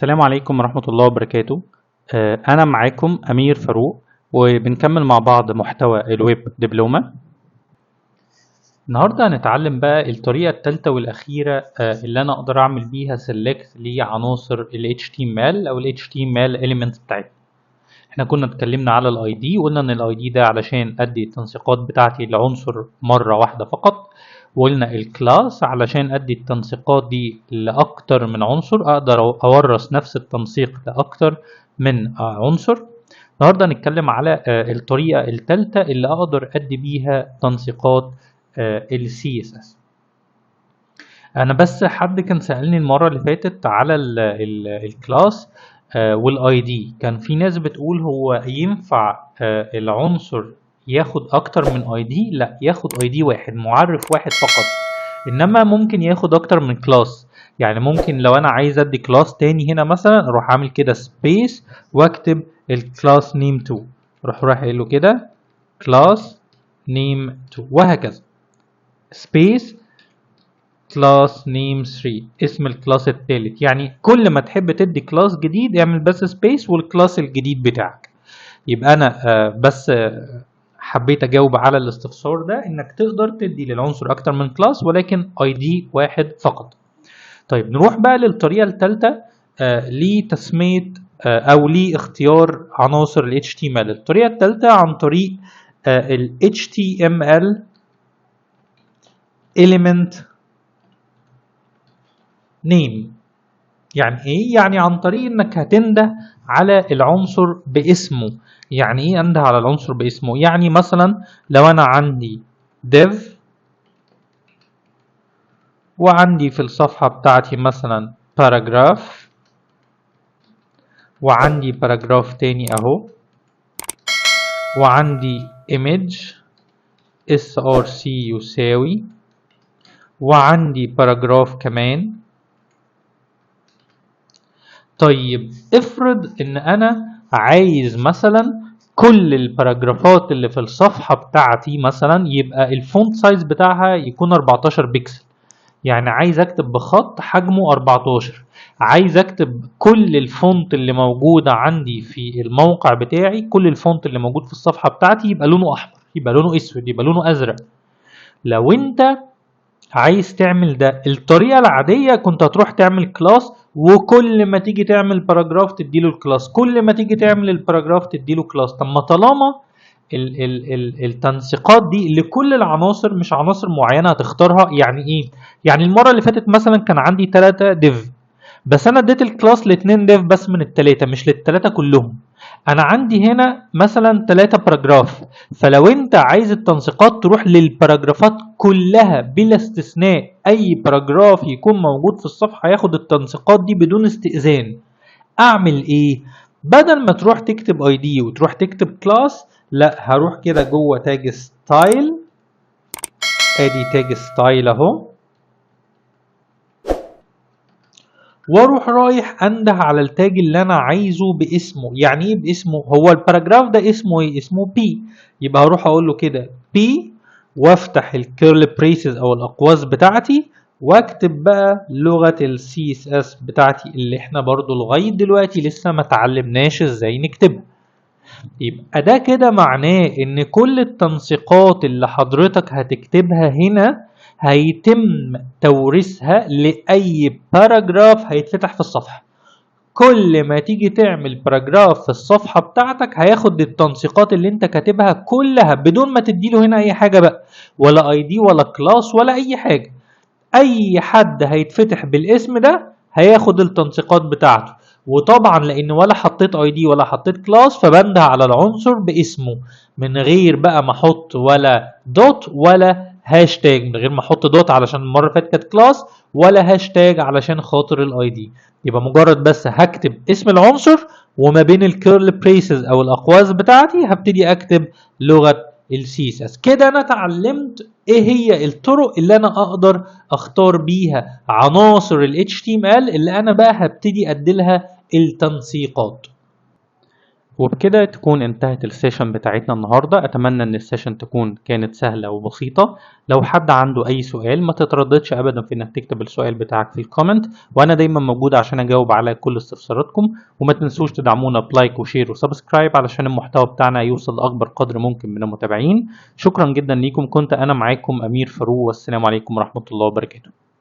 السلام عليكم ورحمة الله وبركاته. أنا معاكم أمير فاروق، وبنكمل مع بعض محتوى الويب دبلومة. النهاردة هنتعلم بقى الطريقة الثالثة والأخيرة اللي أنا أقدر أعمل بيها select لعناصر ال HTML أو ال HTML elements بتاعتنا. احنا كنا اتكلمنا على ال ID، وقلنا إن ال ID ده علشان أدي التنسيقات بتاعتي لعنصر مرة واحدة فقط، وقلنا ال class علشان أدي التنسيقات دي لأكتر من عنصر، أقدر أورث نفس التنسيق لأكتر من عنصر. النهاردة هنتكلم على الطريقة الثالثة اللي أقدر أدي بيها تنسيقات ال CSS. أنا بس حد كان سألني المرة اللي فاتت على ال class وال ID. كان في ناس بتقول هو ينفع العنصر ياخد اكتر من ID؟ لا، ياخد ID واحد، معرف واحد فقط، انما ممكن ياخد اكتر من class. يعني ممكن لو انا عايز ادي class تاني هنا مثلا، اروح اعمل كده space واكتب ال class name 2، اروح رايح قايل له كده class name 2، وهكذا space class name 3، اسم ال class الثالث. يعني كل ما تحب تدي class جديد اعمل بس space وال class الجديد بتاعك. يبقى انا بس حبيت اجاوب على الاستفسار ده، انك تقدر تدي للعنصر اكتر من class ولكن ID واحد فقط. طيب نروح بقى للطريقة الثالثة لتسميه او لاختيار عناصر ال HTML. الطريقة الثالثة عن طريق ال HTML element name. يعني ايه؟ يعني عن طريق انك هتنده على العنصر باسمه. يعني ايه انده على العنصر باسمه؟ يعني مثلا لو انا عندي div وعندي في الصفحة بتاعتي مثلا paragraph، وعندي paragraph تاني اهو، وعندي image src يساوي، وعندي paragraph كمان. طيب افرض ان انا عايز مثلا كل ال paragraphات اللي في الصفحة بتاعتي مثلا يبقى ال font size بتاعها يكون 14 بكسل، يعني عايز اكتب بخط حجمه 14، عايز اكتب كل ال font اللي موجودة عندي في الموقع بتاعي، كل ال font اللي موجود في الصفحة بتاعتي يبقى لونه احمر، يبقى لونه اسود، يبقى لونه ازرق. لو انت عايز تعمل ده، الطريقة العادية كنت هتروح تعمل class، وكل ما تيجي تعمل paragraph تديله ال class، كل ما تيجي تعمل ال paragraph تديله class. طب ما طالما ال ال ال التنسيقات دي لكل العناصر مش عناصر معينة هتختارها. يعني ايه؟ يعني المرة اللي فاتت مثلا كان عندي 3 div، بس انا اديت ال class لاتنين div بس من التلاتة، مش للتلاتة كلهم. انا عندي هنا مثلا 3 paragraph، فلو انت عايز التنسيقات تروح لل paragraphات كلها بلا استثناء، اي paragraph يكون موجود في الصفحة ياخد التنسيقات دي بدون استئذان، اعمل ايه؟ بدل ما تروح تكتب ID وتروح تكتب class، لا، هروح كده جوه tag style، ادي tag style اهو، واروح رايح انده على ال tag اللي انا عايزه باسمه. يعني ايه باسمه؟ هو ال paragraph ده اسمه ايه؟ اسمه p، يبقى هروح اقول له كده p وافتح ال curly braces او الاقواس بتاعتي، واكتب بقى لغة ال CSS بتاعتي اللي احنا برضو لغاية دلوقتي لسه ما اتعلمناش ازاي نكتبها. يبقى ده كده معناه ان كل التنسيقات اللي حضرتك هتكتبها هنا هيتم توريثها لأي paragraph هيتفتح في الصفحة. كل ما تيجي تعمل paragraph في الصفحة بتاعتك هياخد التنسيقات اللي انت كاتبها كلها بدون ما تديله هنا اي حاجة بقى، ولا ID ولا class ولا اي حاجة. اي حد هيتفتح بالاسم ده هياخد التنسيقات بتاعته. وطبعا لان ولا حطيت ID ولا حطيت class، فبنده على العنصر باسمه من غير بقى ما احط ولا dot ولا هاشتاج، من غير ما احط dot علشان المرة اللي فاتت كانت class، ولا هاشتاج علشان خاطر ال ID. يبقى مجرد بس هكتب اسم العنصر، وما بين ال curly braces او الاقواس بتاعتي هبتدي اكتب لغة ال CSS. كده انا اتعلمت ايه هي الطرق اللي انا اقدر اختار بيها عناصر ال HTML اللي انا بقى هبتدي اديلها التنسيقات. وبكده تكون انتهت ال session بتاعتنا النهاردة. أتمنى إن ال session تكون كانت سهلة وبسيطة. لو حد عنده أي سؤال ما تترددش أبدا في إنك تكتب السؤال بتاعك في ال comment، وأنا دايما موجود عشان أجاوب على كل استفساراتكم. وما تنسوش تدعمونا ب like و share و subscribe علشان المحتوى بتاعنا يوصل لأكبر قدر ممكن من المتابعين. شكرا جدا ليكم، كنت أنا معاكم أمير فاروق، والسلام عليكم ورحمة الله وبركاته.